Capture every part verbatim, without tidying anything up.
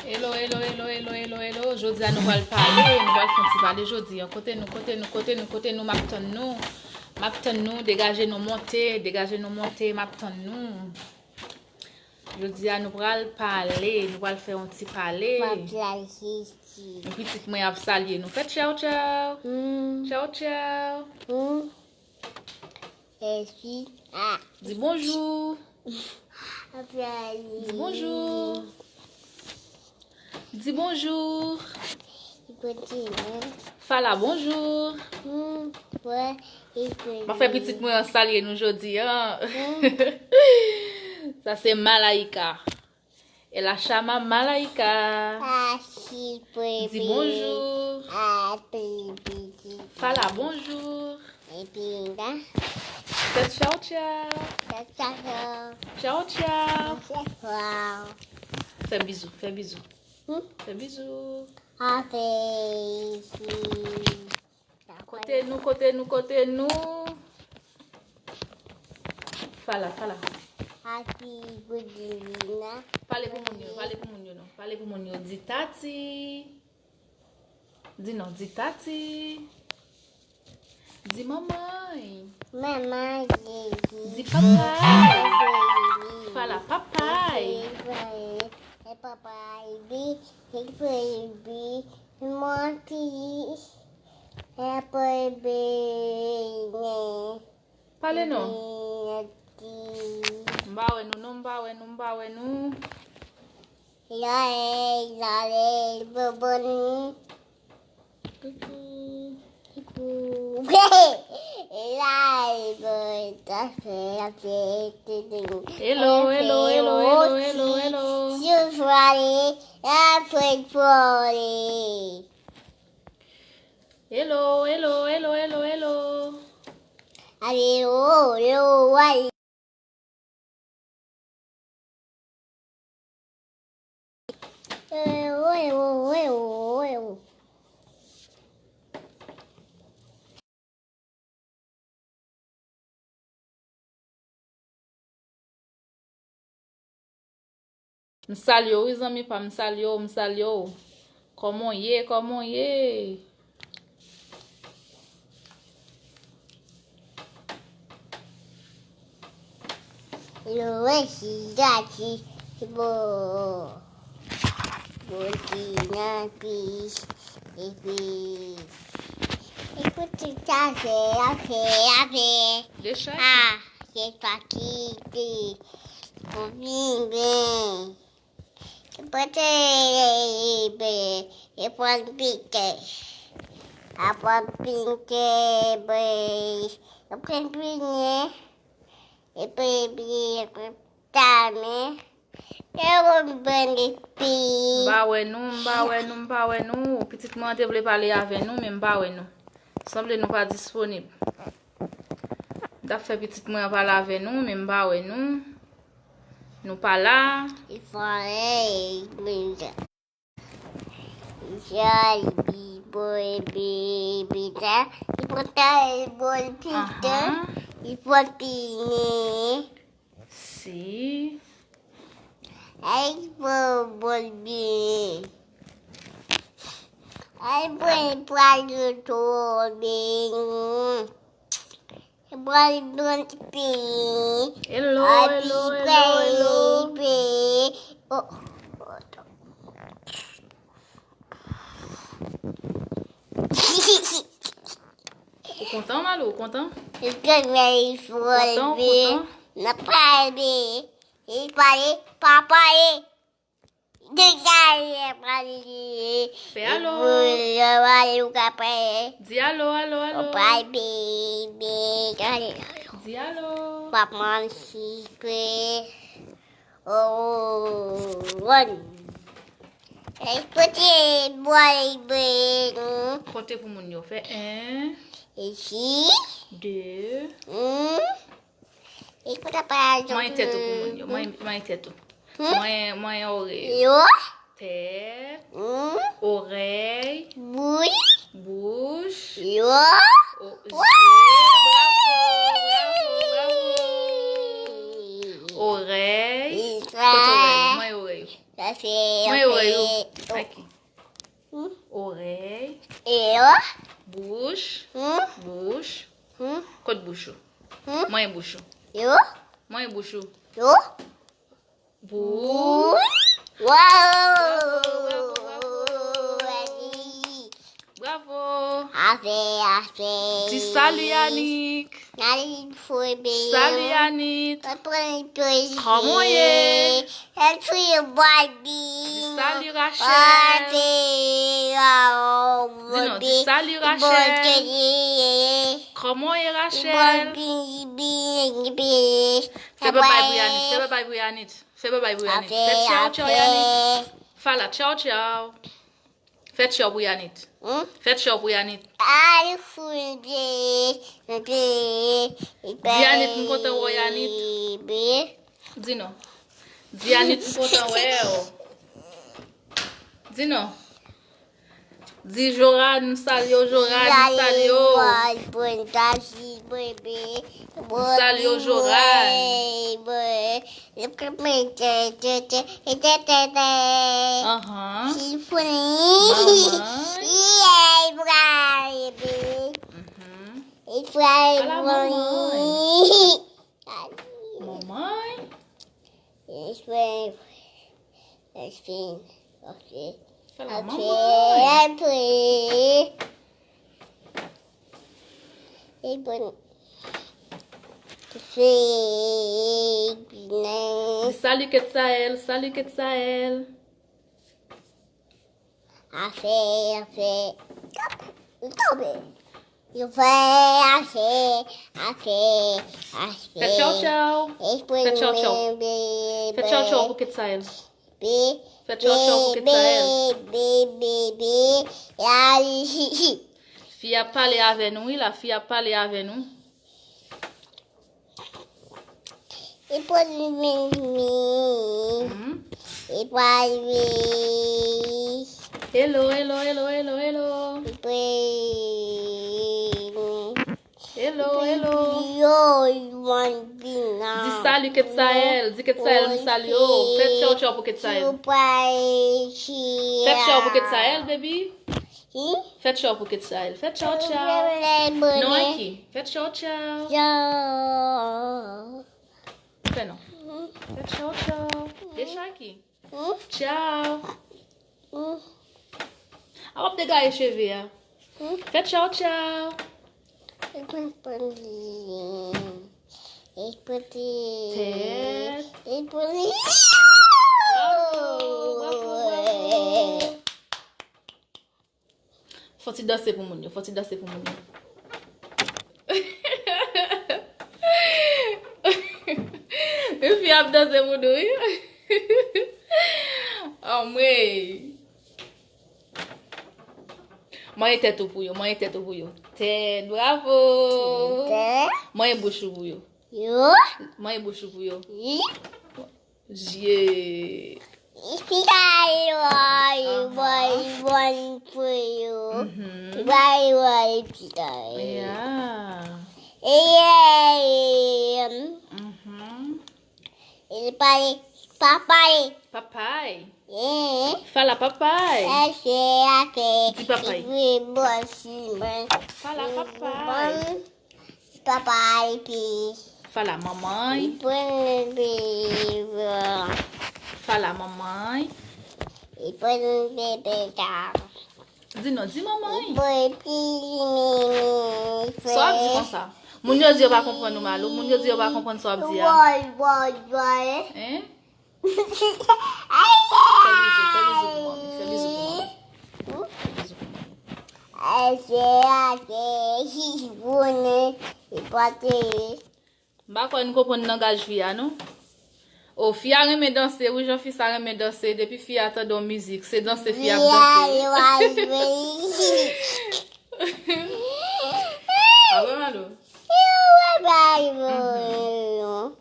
Hello, hello, hello, hello, hello, hello. Jodi a nou pral pale, nou pral fè yon ti pale jodi a. Kote nou, kote nou, kote nou, kote nou, m ap tann nou. M ap tann nou, degaje nou monte, degaje nou monte, m ap tann nou. Jodi a nou pral pale, nou pral fè yon ti pale. Papa Jezi. Yon pitit mwen ap salye nou. Fè tchaw tchaw. Hmm. Tchaw tchaw. Hmm. Jezi. Ah. Di bonjou. Papa Jezi. Di bonjou. Di bonjou. Li kontinye. Fala bonjou. Hmm, wè, li kontinye. M ap fè pitit mwen an salye nou jodi a. Hmm. Sa se Malaika. E la chama Malaika. Di bonjou. Fala bonjou. Fè tchaw tchaw. Tchaw tchaw. Fè bizou, fè bizou. Hmm? Fè bizou. Kote nou, kote nou, kote nou? Fala, fala. Pale pou moun yo, pale pou moun yo non. Pale pou moun yo. Di tati. Di non, di tati. Di manman. Manman Jezi. Di papay. Jezi. Fala papay. Jezi. E papay bi, e baby, monti, e baby. Pale non. M pa wè nou non, m pa wè nou, m pa wè nou. Lale, lale, boboni. Hello, hello, hello, hello, hello. Hello, hello, hello, hello, hello. M salye w wi zanmi pa m, m salye w, m salye w. Kòman w ye, kòman w ye? Yo wè si gati bo bo ti nan pi epi epi ti sa fè a fè a fè. De chay. Ah, se sa ki te pou vin ben. Pote be e pran pike. A pran pike be e pran pinye. E pe bi e pe tame. E ou bende pi. M pa wè nou, m pa wè nou, m pa wè nou. Pitit mwen an te vle pale avè nou, men m pa wè nou. Sanble nou pa disponib. M t ap fè pitit mwen an pale avè nou, men m pa wè nou. Nou pa la. Li fò, ey, menm jan. Jòl bi boy bi pita. Li pran tay boy pita. Li pran pini. Si. Ay, bon, bon, bien. Ay, bon, pral yo tonbe. Pral bon, pi. Hello, hello, hello, hello. Oh. Ou kontan, Malou? Ou kontan? Kontan, ou kontan? Nan pale, li pale, pa pale. Degaje pale. Fè alo. Di alo, alo, alo. Pale, bebe, gade. Di alo. Papa, sikre. Oh, one. Kote bwè ben. Konte pou moun yo. Fè en. Isi. De. Hmm. E kote pa. Mwen tèt ou pou moun yo. Mwen, mwen tèt ou. Hmm? Mwen, mwen orèy. Yo. Tèt. Hmm. Orèy. Bouy. Bouch. Yo. O, zye. Bravo, bravo, bravo. Orèy. Kote orèy? Mwen orèy. Sa se mwen orèy ou. Ak ki? Orèy. Eyo. Bouch. Bouch. Kot bouch ou? Mwen bouch ou. Yo. Mwen bouch ou. Yo. Bouch. Wow. Bravo, bravo, bravo. Bravo. Afè, afè. Di salut, Yannick. Salut, Yannick. Kòman w ye? Di salut, Rachel. Di non, di salut, Rachel. Kòman w ye, Rachel? Fè babay pou Yannick. Fè babay pou Yannick. Fè babay pou Yannick. Fè tchaw, tchaw, Yannick. Fala, tchaw, tchaw. Fè tchaw pou Yannick. Fè tchaw pou Yannick. Di Yannick, m kontan wè w, Yannick. Di non. Di Yannick, m kontan wè w. Di non. Di Jorad, m salye w, Jorad, m salye w. M salye w, Jorad. Aham. Manman. Mhm. Ala manman. Manman. Fè la manman. Di salut Ketsael, salut Ketsael. Afè, afè. Tonbe. Yo fè afè, afè, afè. Fè tchaw tchaw. Fè tchaw tchaw. Fè tchaw tchaw pou Ketsael. Fè tchaw tchaw pou Ketsael. Fi a pale avè nou, wi la, fi a pale avè nou. E pou li menm. Mhm. E pou li. Hello, hello, hello, hello, hello. E pou li. Hello, hello. Yo, Mandina. Di salut Ketsael, di Ketsael m salye w. Fè tchaw tchaw pou Ketsael. Fè tchaw pou Ketsael, baby. Fè tchaw pou Ketsael. Fè tchaw tchaw. Non, Aki. Fè tchaw tchaw. Fè non. Fè tchaw tchaw. Deja Aki. Tchaw. A w ap degaje cheve a. Fè tchaw tchaw. Tèt. Bravo, bravo, bravo. Fò ti danse pou moun yo, fò ti danse pou moun yo. Fi ap danse pou nou, wi. Anmwey. Manyen tèt ou pou yo, manyen tèt ou pou yo. Tèt, bravo. Tèt. Manyen bouch ou pou yo. Yo. Manyen bouch ou pou yo. Wi. Zye. Pita yo, yo, yo, yo, pou yo. Mhm. Yo, yo, yo, pita yo. Yeah. Yeah. Mhm. E pale, papay. Papay. Eh. Fala papay. Ese ake. Di papay. Iwe bosi man. Fala papay. Papay pi. Fala mamãe. Iwe bebe. Fala mamãe. Iwe bebe ta. Di non, di manman. Sa w ap di konsa? Moun yo di yo pa konprann ou, Malou. Moun yo di yo pa konprann sa w ap di a. Hein? Fè bizou, fè bizou pou manmi. Fè bizou pou manmi. Fè bizou pou manmi. M pa kwè n konprann langaj fi a, non. O, fi a renmen danse, wi, jan fi sa renmen danse. Depi fi a tande yon mizik, se danse fi ap danse. A vre, Malo? Mhm.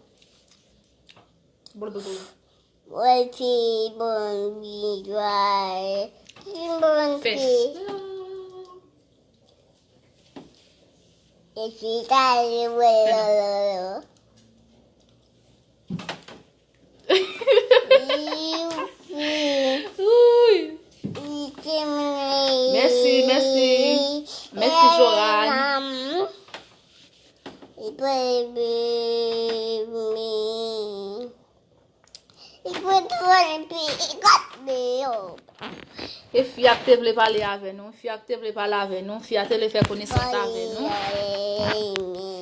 Bolo, bolo, bolo. Mwen se bon bidwa. Bon. Fè. E si ta li wè lolo. Youpi. Ouy. Li pran twòp pi kot de yo. E fi a k te vle pale avè nou, fi a k te vle pale avè nou, fi a te vle fè konesans avè nou.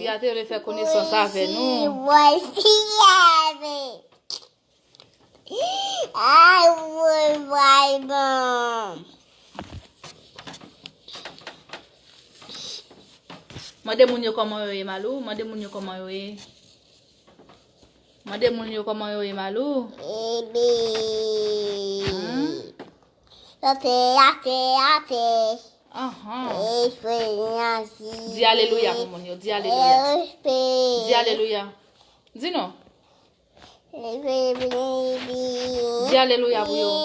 Fi a te vle fè konesans avè nou. Ay, woy, woy, bon. Mande moun yo kòman yo ye, Malou. Mande moun yo kòman yo ye. Mande moun yo kòman yo ye, Malou. Ebe. Hmm? Yo fè, yo fè, yo fè. Ahan. Di alelouya pou moun yo. Di alelouya. Di alelouya. Di non. Di alelouya pou yo.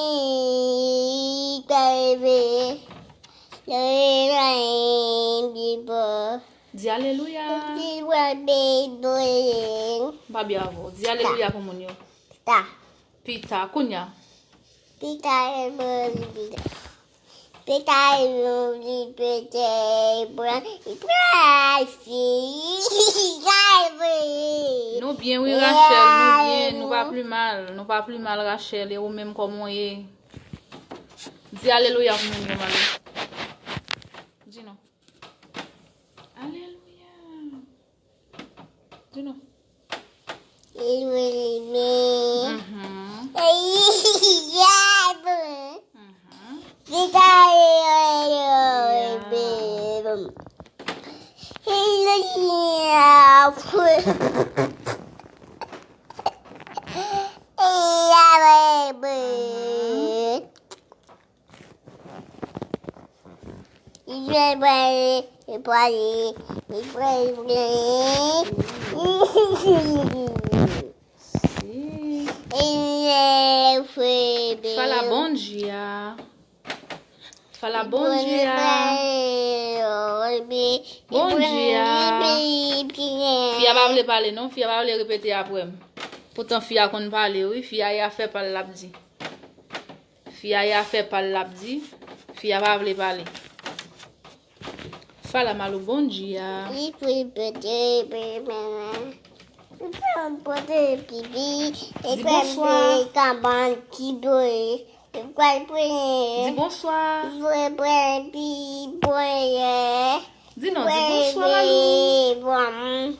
Di alelouya. M pa byen avè w. Di alelouya pou moun yo. Pita. Kounya. Pita, pita. Pita, pita, pita. Nou byen, wi, Rachel, nou byen, nou pa pli mal, nou pa pli mal, Rachel, e ou menm kòman w ye? Di alelouya pou moun yo, Malou. Di non. Alelouya. Di non. Mhm. Mhm. Si. Fala bom dia. Fala bom dia. Bom dia. Fi a pa vle pale non, fi a pa vle repete apre m. Poutan fi a konn pale wi, fi a e afè pa l l ap di. Fi a e afè pa l l ap di, fi a pa vle pale. Fala Malou bom dia. Li pou pete, pete, pete, pete, pipi, di bonswa. Di bonswa. Di non, di bonswa, Malou.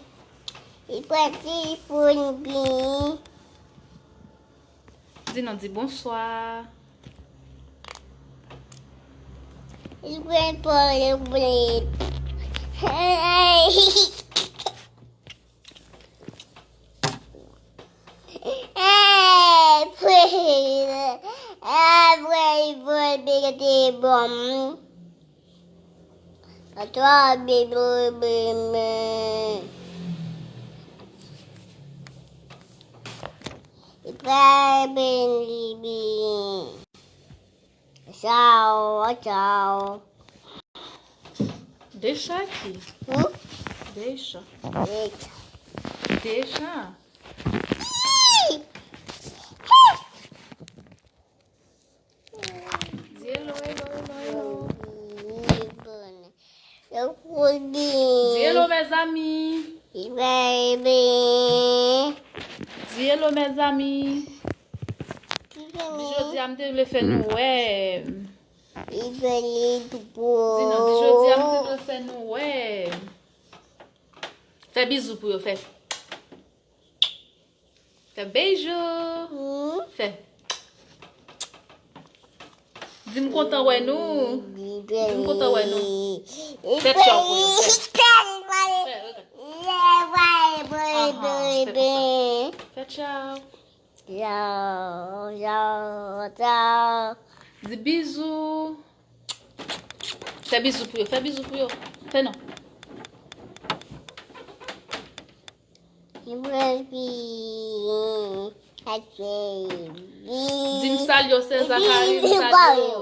Di non, di bonswa. Atò, bebe, bebe. Bebe. Tchao, tchao. Deixa aqui. Hum? Deixa. Deixa. Deixa. Di hello, hello, hello, hello. Di hello, mes amis. Di hello, mes amis. Di jodi a m te vle fè nou wè. Di non, di jodi a m te vle fè nou wè. Fè bizou pou yo, fè. Fè beijou. Fè. Di m kontan wè nou. Di m kontan wè nou. Fè tchaw pou yo. Fè. Fè, ahan, fè konsa. Fè tchaw. Tchaw, tchaw, tchaw. Di bizou. Fè bizou pou yo. Fè bizou pou yo. Fè non. Di m salye w, sè Zakari, m salye w.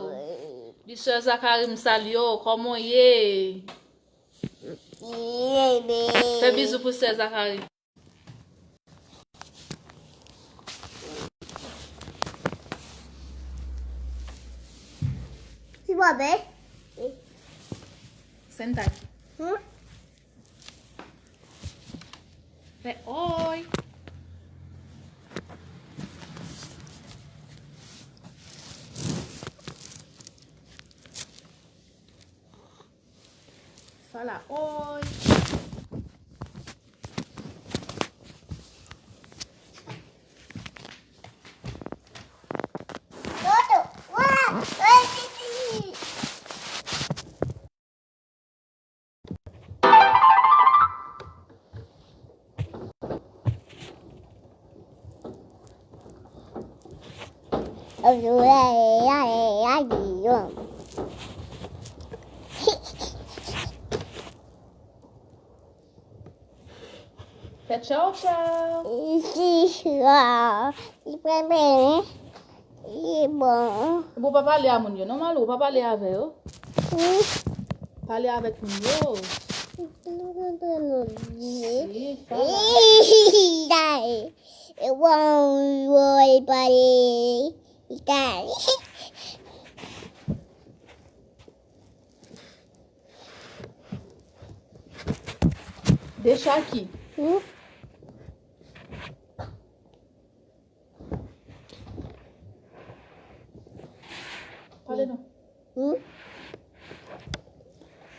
Di sè Zakari, m salye w, kòman w ye? Fè bizou pou sè Zakari. Senta aqui. Fè oi. Pala, oy. Fè tchaw tchaw. Isi la. Li prèpare. Li bon. Bon, pa pale a moun yo non, Malou, pa pale avè yo. Wi. Pale avèk moun yo. Si, fala. Dale. Bon, bon, pale. Dale. Dechaki. Hmm? Pale non. Hmm?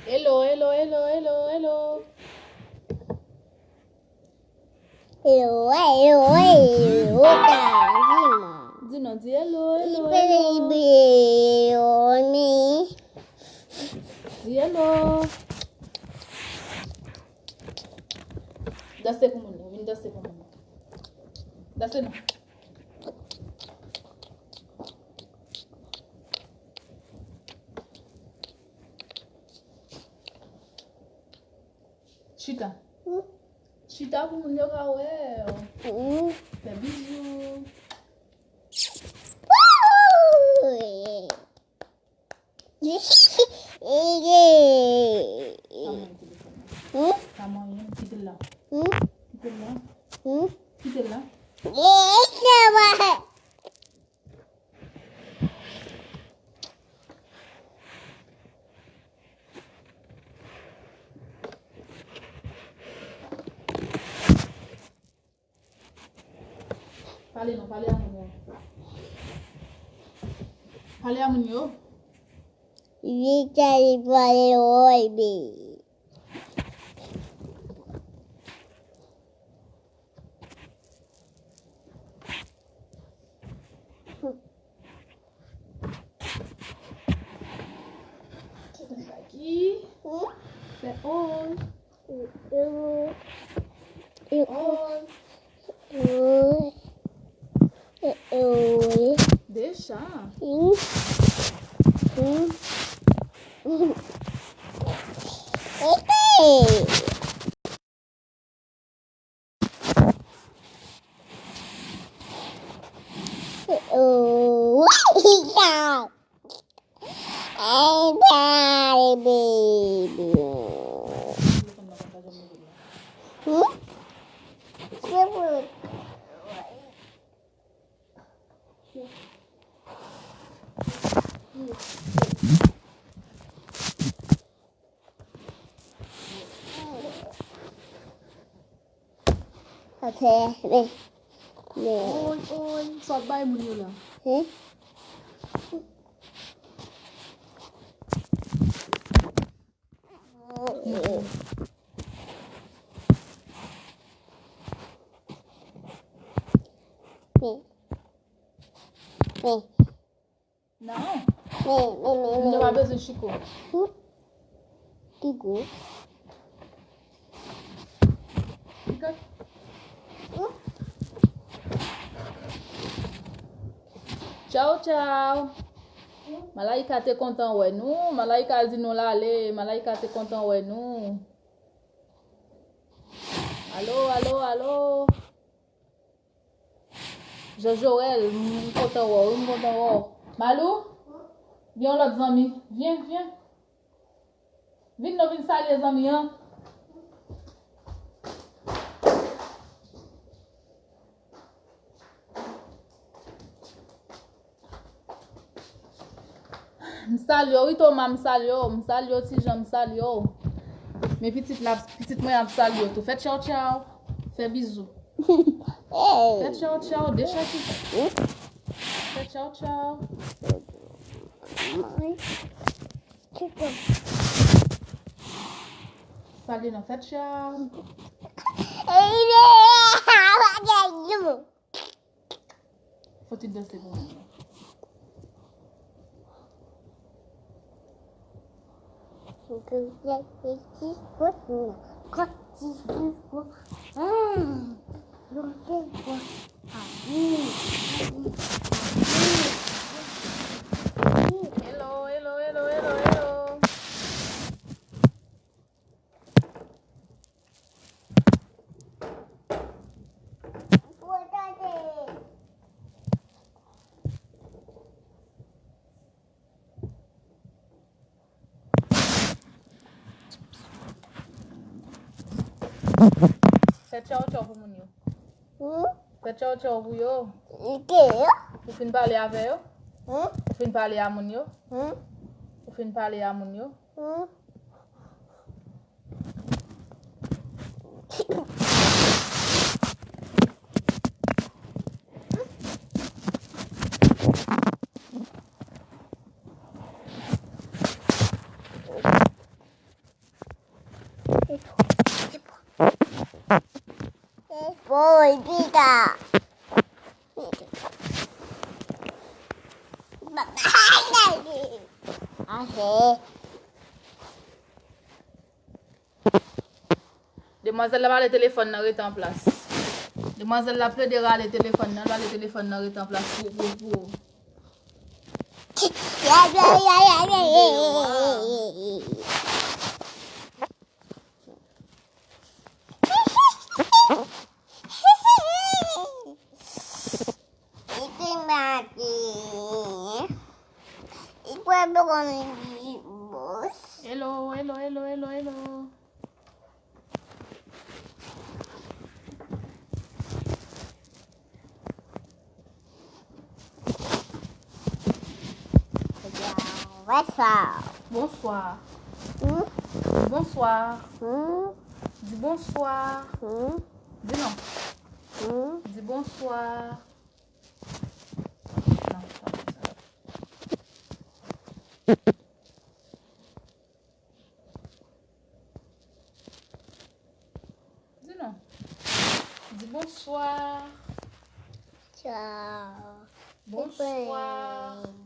Hello, hello, hello, hello, hello. Hello, hello, hello, ta, di non. Di non, di hello, hello, hello. Baby, hello, me. Di hello. Danse pou moun yo, vin danse pou moun yo. Danse non. Chita. Hmm? Chita pou moun yo ka wè w. Hmm. Fè bizou. Woo! Hmm? Sa manyen, kite l la. Hmm? Kite l la. Hmm? Kite l la. Pale non, pale a moun yo. Pale a moun yo. Li te li pale woy be. Ki fè oy. Oy. Oy. Deja. Atè, men, men. Oy, oy, sa w ap bay moun yo la? Hein? Men. Men. Non. Men, men, men, men. Nou pa bezwen chiko. Hmm? Ki gwo? Tchaw, tchaw. Malaika te kontan wè nou. Malaika di nou l ale. Malaika te kontan wè nou. Alo, alo, alo. Jean Joël, m kontan wè w, wi, m kontan wè w. Malou, gen yon lòt zanmi. Vyen, vyen. Vin non, vin salye zanmi an. M salye w, wi, Toma, m salye w, m salye w, Tijan, m salye w. Men pitit la, pitit mwen ap salye w tou. Fè tchaw tchaw. Fè bizou. Fè tchaw tchaw, Dechaki. Fè tchaw tchaw. Sa gen nan fèt chan. Fò ti danse pou mwen. Hello, hello, hello, hello, hello. Fè tchaw tchaw pou moun yo. Hmm? Fè tchaw tchaw pou yo. Ke yo? Ou fin pale avè yo? Hmm? Ou fin pale a moun yo? Hmm? Ou fin pale a moun yo? Hmm? Boy, pita. Ahe. Demwazèl la pale telefòn nan rete an plas. Demwazèl la plede rale telefòn nan, rale telefòn nan rete an plas pou, pou, pou. Hello, hello, hello, hello, hello. Bonsoir. Bonsoir. Hmm? Bonsoir. Hmm? Di bonsoir. Hmm? Di non. Hmm? Di bonsoir. Non, pa konsa. Di non. Di bonsoir. Tchaw. Bonsoir.